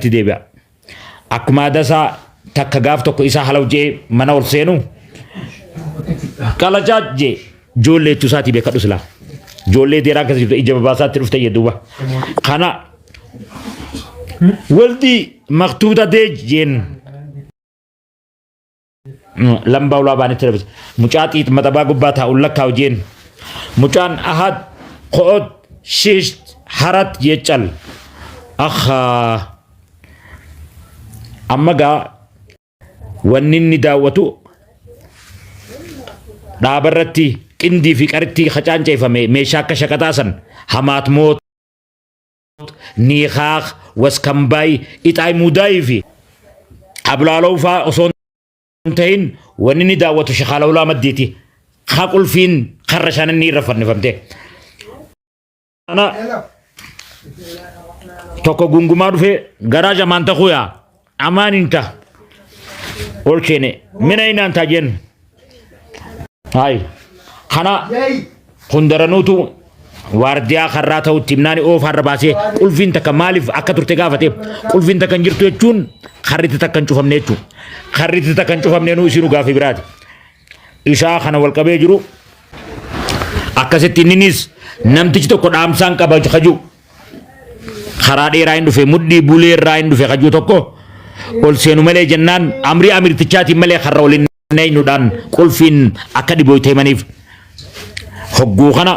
deebi'a. Akkuma aadaa isaa takka gaaf tokko isaa halaw je'ee mana ol seenu qalacaa jee ijoollee jechuu isaatii beekadhu silaa. Ijoollee deeraa keessa jirtu ija babaasaatti dhufte jee duuba. Kana waldii maktuuta deej jeen lambaa ulaa baanitti darbise. Mucaa xiix maxabaa gubbaa taa'uun lakkaa'u jeen. Mucaan ahad ko'ot shiisht harat jecal. Akhaa. Amma gaa wanni inni daawwatu dhaaba irratti qindii fi qarittii hacaanceeffame meeshaa akka shaqaxaa san hamaat moot niikaaq waskambaay ixaay muudaayii fi ablaaloo faa osoo hin ta'in wanni inni daawwatu shakaalawlaa maddiiti. Haa qulfiin karra shananni irra fannifamte. Ana tokko gungumaa dhufee garaa jamaan takuu yaa amaan hin ta ol keene mina inaan taa jennu. Hayi kana kun daranuutu waardiyaa karraa ta'utti himnaani oofaarra baasee qulfiin takka maaliif akka turte gaafate qulfiin takka hin jirtu jechuun karritti takka hin cufamne jechuudha. Karritti takka hin cufamne nuu isinuu gaafii biraati. Isaa kana wal qabee jiru akkasitti inninis namtichi tokko dhaamsaan qaba kajuu karaa dheeraa hin dhufe mudhii bulee irraa hin dhufe kajuu tokko ol seenu malee jennaan amrii amirtichaatiin malee karra ol hin neynuudhaan qulfiin akka dhibooyte himaniif hogguu kana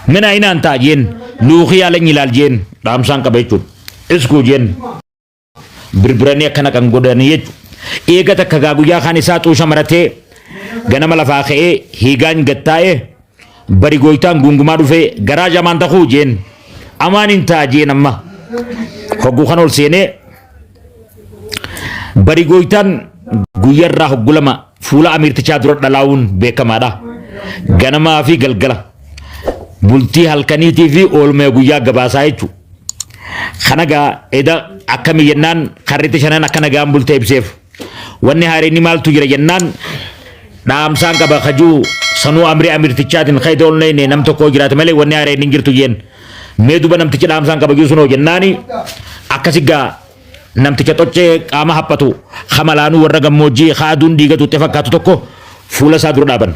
mina inaan ta'a jeen luukii yaalan ilaal jeen dhaamsaan qaba jechuudha iskuu jeen birbiranii akkana kan godhanii jechuudha. Eega takka gaa guyyaa kaan isaa xuusha maratee ganama lafaa ka'ee hiigaan gattaa'ee bari gooytaan gungumaa dhufee garaa jamaan takuu jeen amaan hin ta'a jeen amma hogguu kan ol seenee bari gooytaan guyyarraa hoggu lama fuula amiirtichaa dura dhalaa'uun beekamaadha. Ganamaa fi galgala bultii halkaniitii fi oolmaa guyyaa gabaasaa jechuudha. Kana gaa eda akkami jennaan karritti shanan akka nagaan bulte ibseef. Wanni haareenni maaltu jira jennaan dhaamsaan qaba kajuu sanuu amrii amirtichaatiin kayda ol nayne nam tokko jiraate malee wanni haareenni hin jirtu jeen. Mee duba namtichi dhaamsaan qaba jiru sunoo jennaani akkasi gaa namticha xoccee qaama haphatu kamalaanuu warra gammoojjii ka aduun dhiiga tuuxxee fakkaatu tokko fuula isaa dura dhaaban.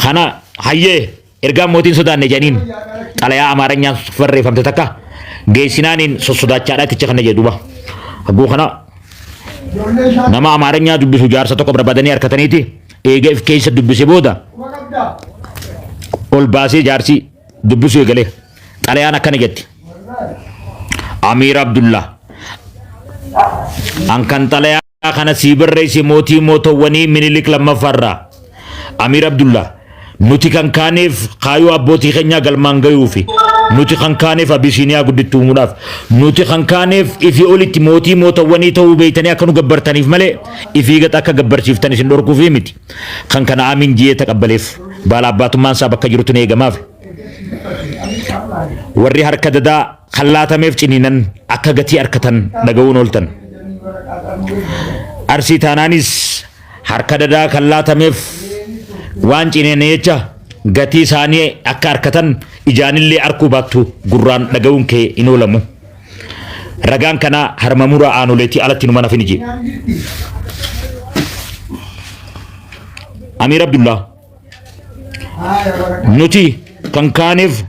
Kana hayyee Ergaan mootiin sodaanne jedhaniin xalayaa Amaaranyaan barreeffamte takka geessinaaniin sossodaachaadha ticha kana jedhu duuba. Hagguu kana nama Amaaranyaa dubbisu jaarsa tokko barbaadanii harkataniiti eega if keessa dubbise booda ol baasee jaarsi dubbisuu eegale. Xalayaan akkana jetti. Amiir Abdullah an kan xalayaa kana sii barreesse mootii mootowwanii Minilik lammaffaarraa Amiir Abdullah nuti kan kaaneef kaayoo abbootii keenyaa galmaan gayuufi nuti kan kaaneef Abisiiniyaa guddittuu uumuudhaaf nuti kan kaaneef ifii olitti mootii mootowwanii ta'uu beeytanii akka nu gabbartaniif malee ifii gad akka gabbarsiiftan isin dhorkuufii miti kan kana amiin jiyee taqabbaleef baala abbaatummaan isaa bakka jirutti ni eegamaaf warri harka dadaa kan laatameef ciniinan akka gatii arkatan dhaga'uun ooltan. Arsii taanaanis harka dadaa kan laatameef waan ciniinan jecha gatii isaanii akka arkatan ijaanillee arkuu baattu gurraan dhaga'uun kee hin oolamu. Ragaan kanaa harma muraa aanoleetii alatti nu mana finiji. Amiir Abdullaa nuti kan kaaneef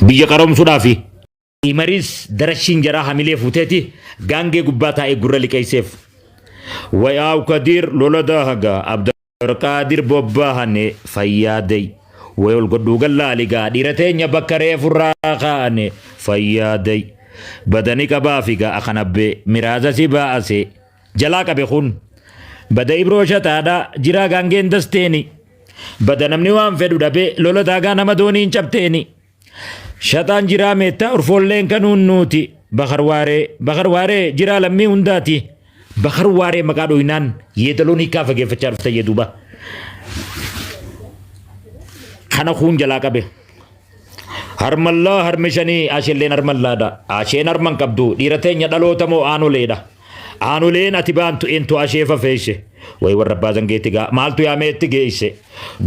biyya qaroomsuudhaafi. Imariis darashiin jaraa hamilee fuuteeti gaangee gubbaa taa'ee gurra liqeesseef. Wayaaw Kadiir lola daahaga Abdulqaadir bobbaahane fayyaadey. Way ol godhuu gallaaligaa dhiira teenya bakka reefurraa kaane fayyaadey. Badani qabaafigaa akanabbee miraaza si baase jalaa qabe kun. Bada ibroo shataadha jiraa gaangeen dasteeni. Bada namni waan fedhu dhabe lola daagaa nama dooniin cabteeni. Shaxaan jiraa meettaa urfoolleen kanuun nuuti. Bakar waaree Bakar waaree jiraa lammii hundaati. Bakar waaree maqaa dhoynaan yeedaloon hiikaa fageeffachaa dhufte jee duuba. Kana kuun jalaa qabe. Harmallaa harmi shanii asheelleen harmallaadha. Asheen harman qabdu dhiira teenya dhaloota moo aanoleedha. Aanoleen ati baantu eentu asheefa feeyse. Way warra abbaa zangeetti gaa maaltu yaamee itti geeyse.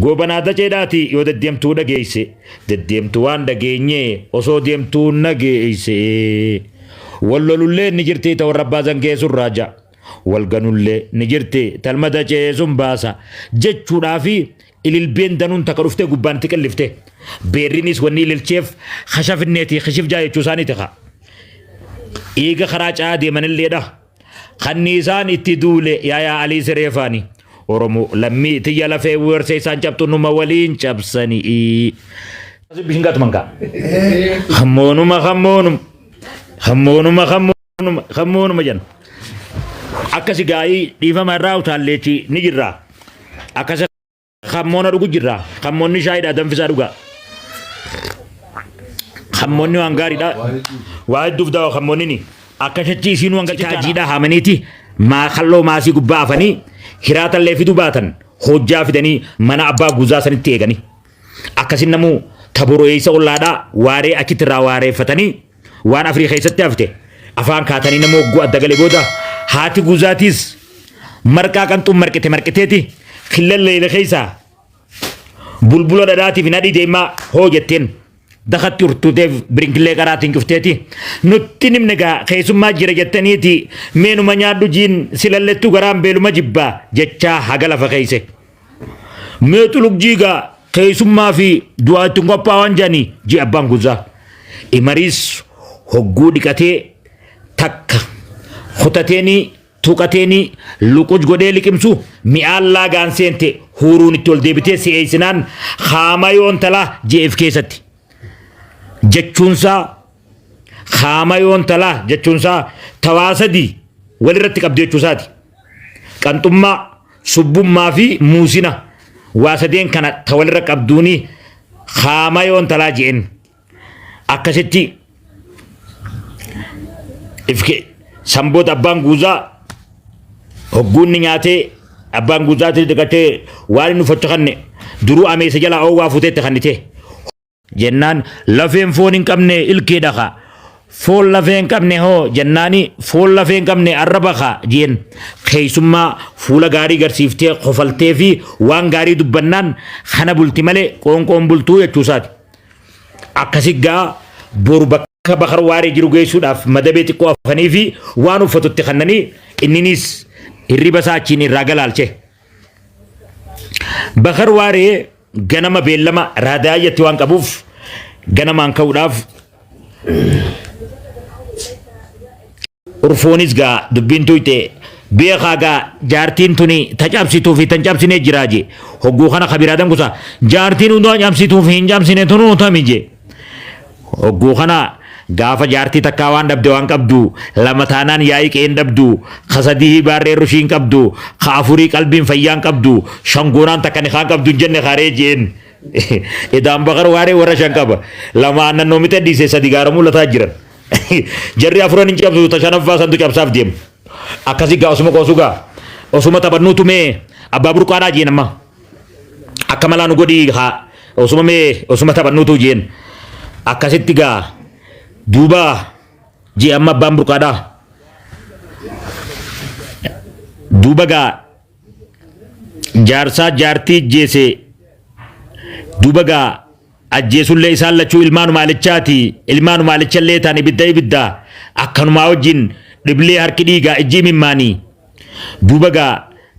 Goobanaa daceedhaati yoo deddeemtuu dhageeyse. Deddeemtu waan dhageenye osoo deemtuu nageeyse. Wal lolullee ni jirti ta warra abbaa zangee sun raaja. Wal ganullee ni jirti talma dacee sun baasa. Jechuudhaafi ililbeen danuun takka dhuftee gubbaan itti qillifte. Beerrinis wanni ililcheef kashafinneeti kishifjaa jechuu isaaniiti kaa. Eega karaa caa deemanilleedha. Kanniisaan itti duule yaayaa Alii Sireefaani. Oromoo lammii tiyya lafee weersee isaan cabxu numa waliin cabsanii. Bishingaatu mankaa. Hammoonuma hammoonuma hammoonuma hammoonuma hammoonuma jenna. Akkasi gaa'ii dhiifama irraa utaalleechi ni jirra. Akkasi Kammoona dhugu jirra. Kammoonni shaayiidha danfisaa dhugaa. Kammoonni waan gaariidha. Waa hedduuf daawa kammoonni ni. Akka shachi isiin waan galchichaa jiidhaa haamaniiti maakalloo maasii gubbaa afanii hiraatallee fiduu baatan hojjaa fidanii mana abbaa guuzaa sanitti eeganii. Akkasin namuu taborooyeysa ollaadhaa waaree achitti irraa waareeffatanii waan afrii keessatti hafte afaan kaatanii nama hogguu adda gale booda haati guuzaatiis marqaa qanxuun marqite marqiteeti killan leeyla keessaa bulbula dhadhaatiif nadhii deemaa hoo jetteen dakatti urtuuteef birinkillee qaraatiin cufteeti nutti nimne gaa keessummaa jira jettaniiti meenuma nyaadhu jiin silallettuu garaan beeluma jibbaa jechaa haga lafa keeyse. Mee xuluq jiigaa keessummaa fi du'aa ittiin qophaa'an jedhanii jee abbaan guzaa. Imariis hogguu dhiqatee takka kutateenii tuqateenii luquj godhee liqimsu mi'aan laagaan seente huuruun itti ol deebitee si'eessinaan haamayoon talaa je'eef keessatti. Jechuunsaa haamayoon talaa jechuunsaa tawaa sadii walirratti qabdu jechuusaati. Qanxummaa, subbummaa fi muusina waa sadeen kana ta walirra qabduuni haamayoon talaa je'en. Akkasitti ifke sanboota abbaan guuzaa hogguunni nyaatee abbaan guuzaatii dhiqatee waan inni uffachuu kanne duruu ameessa jalaa oowwaa fuuteetti kannitee. Jennaan lafeen foon hin qabne ilkeedha kaa. Foon lafee hin qabne hoo jennaani foon lafee hin qabne arraba kaa jeen. Keessummaa fuula gaarii garsiiftee kofaltee fi waan gaarii dubbannaan kana bulti malee qoonqoon bultuu jechuusaati. Akkasi gaa boru bakka bakar waaree jiru geessuudhaaf madabee xiqqoo afanii fi waan uffatutti kannanii inniniis hirriba isaa achiin irraa galaalche. Bakar waaree ganama beellama raadaayyatti waan qabuuf ganamaan ka'uudhaaf urfoonis gaa dubbiin tuyte beekaa gaa jaartiin tuni ta cabsituu fi tan cabsinee jiraa je hogguu kana kabiraa dangusa jaartiin hundaa cabsituu fi hin cabsine tunuu tami je Hogguu kana gaafa jaartii takkaa waan dhabde waan qabdu, lama taanaan yaa'ii qe'ee hin dhabdu, ka sadihii baarreen rushii hin qabdu, ka afurii qalbiin fayyaa hin qabdu, shan goonaan takka nikaa hin qabdu hin jenne kaaree je'een. Edaan Bakar Waaree warra shan qaba. Lama aannan noomixe dhiise sadi gaara mul'ataa jiran. Jarri afuran hin cabsu ta shanaffaa santu cabsaaf deema. Akkasi gaa osuma qoosu gaa. Osuma taphannuutu mee abbaa burqaadhaa jeen amma. Akka malaa nu godhii haa osuma mee osuma taphannuutu jeen. Akkasitti gaa duuba jee amma abbaan burqaadhaa. Duuba gaa jaarsaa jaartii jeese duuba gaa ajjeesullee isaan lachuu ilmaanuma alichaati ilmaanuma alichallee ta'an ibidda ibidda akkanumaa wajjin dhiblee harki dhiigaa ijji imimmaanii duuba gaa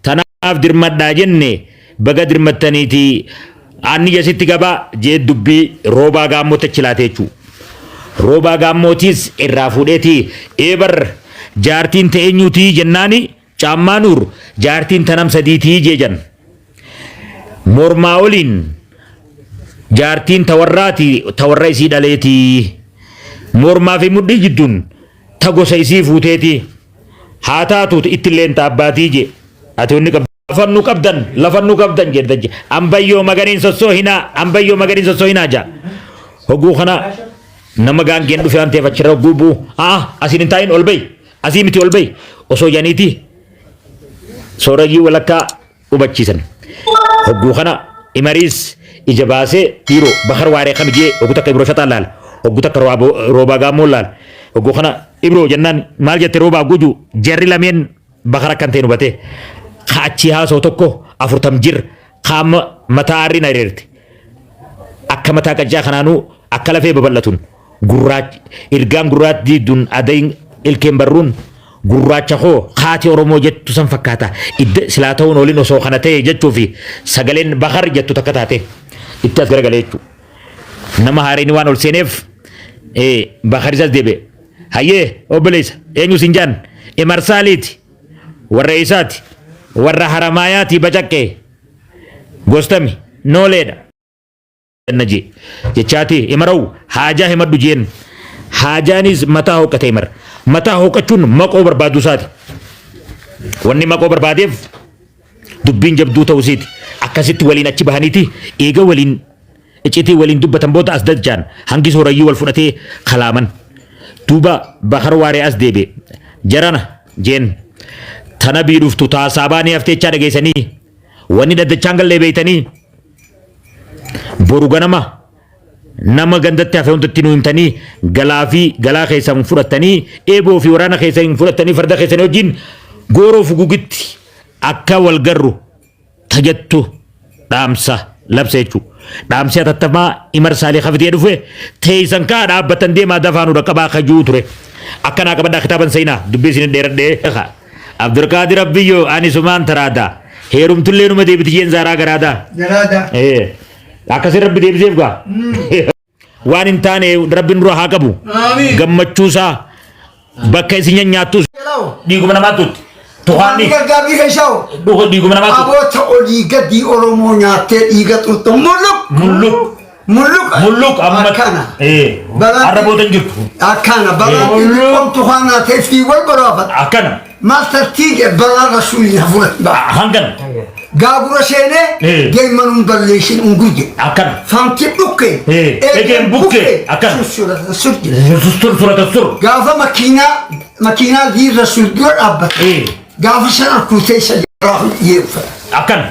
tanaaf dirmadhaa jenne baga dirmattaniiti aanni jasitti gabaa jee dubbii roobaa gaammoo tachilaate jechuu roobaa gaammootiis irraa fuudheeti eebar jaartiin ta'eenyuutii jennaani Caammaa Nuur jaartiin tanam sadiitii jeejan. Mormaa oliin jaartiin ta warraati ta warra isii dhaleetii. Mormaa fi mudhii jidduun ta gosa isii fuuteeti. Haa taatu ittilleen ta abbaatii jee. Ati wanni qabdu. Lafan nu qabdan lafan nu qabdan jedha ambayyoo maganiin sossoohinaa ambayyoo maganiin sossoohinaa jaa. Hogguu kana nama gaangeen dhufe waan ta'eef achirra hogguu bu'u. Aa asiin hin taa'in ol ba'i. Asii miti ol bahi osoo janiiti soorayyii walakkaa hubachiisan. Hogguu kana imariis ija baasee dhiiroo bakar waaree kami jee hogguu takka ibroo shaxaa laala. Hogguu takka roobaa gaammoo laala. Hogguu kana Ibroo jennaan maal jette roobaa guju jarri lameen bakara kan ta'e hubate. Ka achii haasa'u tokko afurtam jir qaama mataa aarriin areerte. Akka mataa qaccaa kanaanuu akka lafee babal'atuun gurraachi irgaan gurraatti dun adayin ilkeen barruun gurraacha koo haati Oromoo jettu san fakkaata. Idda silaa ta'uun olin osoo kana ta'e jechuu fi sagaleen bakar jettu takka taate itti as garagalee jechuudha. Nama haareen waan ol seeneef bakar isas deebi'e. Hayyee obboleessa eenyu siin jaan imarsaaliiti warra isaati warra haramaayaati bacaqqee gostami nooleedha. Na jee jechaati imarawu haajaa himadhu jeen haajaanis mataa hooqate imar mataa hooqachuun maqoo barbaaduu isaati wanni maqoo barbaadeef dubbiin jabduu ta'uu isiiti akkasitti waliin achi bahaniiti eega waliin icitii waliin dubbatan booda as dajjaan hangi soorayyuu wal fudhatee kalaaman duuba bakar waaree as deebi'e jarana jeen tana bii dhuftu taasaabaa ni hafteechaa dhageessanii wanni dhaddachaan gallee beeytanii Boru ganama nama gandatti hafe hundatti nu himtanii galaa fi galaa keessan fudhattanii eeboo fi waraana keessan fudhattanii farda keessan wajjin gooroo fugugitti akka wal garru tajattu dhaamsa labsa jechuudha. Dhaamsi hatattamaa Imar Saalii Kafidee dhufe teessan kaa dhaabbatan deemaa dafaa nu dhaqqabaa kajuu ture. Akkanaa qabadhaa kitaaban seenaa dubbii isin dheeradhee. Abdulqaadir Abbiyyoo ani sumaan taraada. Heerumtullee numa deebiti jeen zaaraa garaada. Garaada. Eh, Akkasii rabbi deebiseef gaa. Waan hin taane rabbi nurra haa qabu. Aamiin. Gammachuusaa bakka isin nyaattus Jalaawo. dhiiguma namaatutti. Tuhaanni Gargaarri keessaa dhiiguma namaatutti. Aboota olii gadii Oromoo nyaattee dhiiga xuuxxu mulluq. Mulluq. Mulluq. Mulluq amma. Akkana. Eh. Balaan- Arra booda hin jirtu. Akkana. Balaan qomtu faana teessii wal baraafata. Akkana. Maal tartiige balaa rasuulli hafuura ba'a. Hangan. Gaagura seenee Eh. deemanuun balleessin ungurje. Akkana. Faanti dhukke. Eh. Eegeen bukke. Akkana. Surata surje. Sur surata sur. Gaafa makiinaa makiinaa diirra sul dura dhaabbata. Eh. Gaafa sana kuutee isa jaraa dhiyeeffata. Akkana.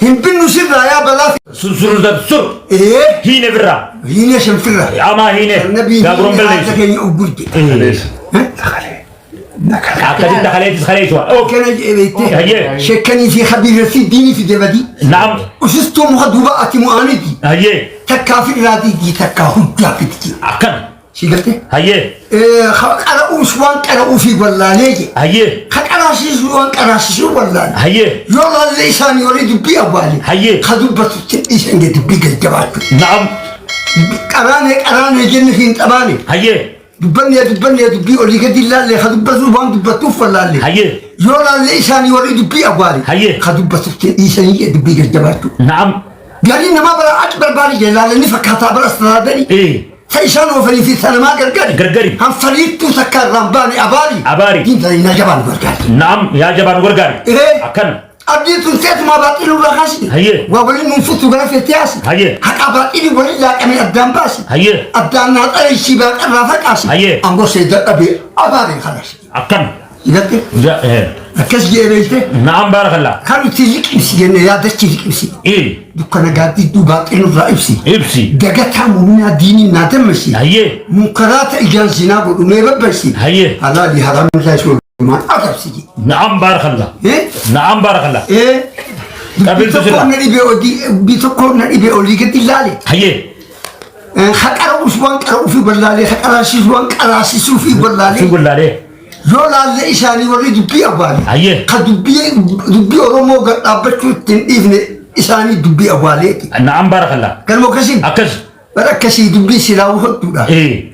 Hin binnu sirraa yaa balaa. Sur surata sur. Ee. Hiine birraa. Hiine shanfirra. Amaa hiine. Nabii Gaaguroon haadha balleessu. keenya ugurje. Akkasitti kaleessis kaleessu. Akkana jedhee Hayyee. shekkanii fi habiirratti diinii fi debadii. Naam. Usistuu muka duuba ati mu'aaniti. Hayyee. Takkaa fi irraa takkaa hujjaa fiditi. Akkana. Si galtee? Hayyee. Qara'uus waan qara'uu fi wallaalee je. Hayyee. Ka qaraasisu waan qaraasisuu wallaale. Hayyee. Yoo laallee isaanii walii dubbii awwaale. Hayyee. Ka dubbatu dhiisan gee dubbii gajjabaachuu. Naam. Qaraanee qaraanee jenne hin xabaane. Hayyee. Dubbannee dubbannee dubbii olii gadi ilaalle ka dubbatu waan dubbattuuf wallaalle. Hayyee. Yoo laallee isaanii walii dubbii awwaale. Hayyee. Ka dubbatu dhiisanii gee dubbii gajjabaachuu. Naam. Gariin namaa bara achi barbaade jee laalanii fakkaataa bara sanaadanii. Eh. Ta isaan oofanii fi ta namaa gargari. Gargari. Hanfariittuu takka irraan baane abaari. Abaari. Diin na jabaan gargaari. Naam yaa jabaan nu gargaari. Ee. Akkana. Abdiin tun teetumaa baaxiluu irraa kaasite. Hayyee. Waa waliin nuun futtuu gara feettee haasi. Hayyee. Haqaa baaxilii waliin laaqamee addaan baasi. Hayyee. Addaan naa xaleessii baaqarraa faqaasi. Hayyee. Angoo see dadhabee abaaree kanas. Akkana. Gatte Ja, eh. akkas jedhee beekte Naam baarakallah. kan nuti liqimsi jenne yaadachi liqimsi. Eh. Dukkana gaaddiduu baaxiluu irraa ibsi. Ibsi. Dagataa muuminaa diinii naa dammasi. Hayyee. Munkaraata ijaan zinaa godhu mee babbaysi. Hayyee. Halaalii haraam irraa ishee walumaan adabsi jedhe. Naam baarakallah. Eh? Naam baarakallah. Eh? Qabeeltu Dubbii sirra. tokko na dhibee olii dubbii tokko na dhibee olii gadi ilaale. Hayyee. Ha qara'uus waan qara'uu fi wallaalee ha qaraasisu waan qaraasisuu fi Si wallaalee. gullaalee. Yoo laallee isaanii warri dubbii awwaale. Hayyee. Ka dubbii dubbii Oromoo gad dhaabbachuu ittiin dhiifne isaanii dubbii awwaaleeti. Naam baarakallah. Galma akkasiin. Akkas. Bara akkasii dubbii silaa hodhuudha. Eh.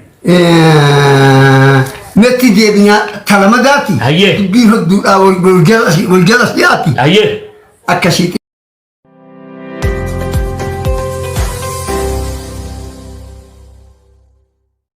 Metti deebinaa talamadaati. Hayyee. Dubbii hodhuudha wal jala dhiyaati. Hayyee. Akkasii.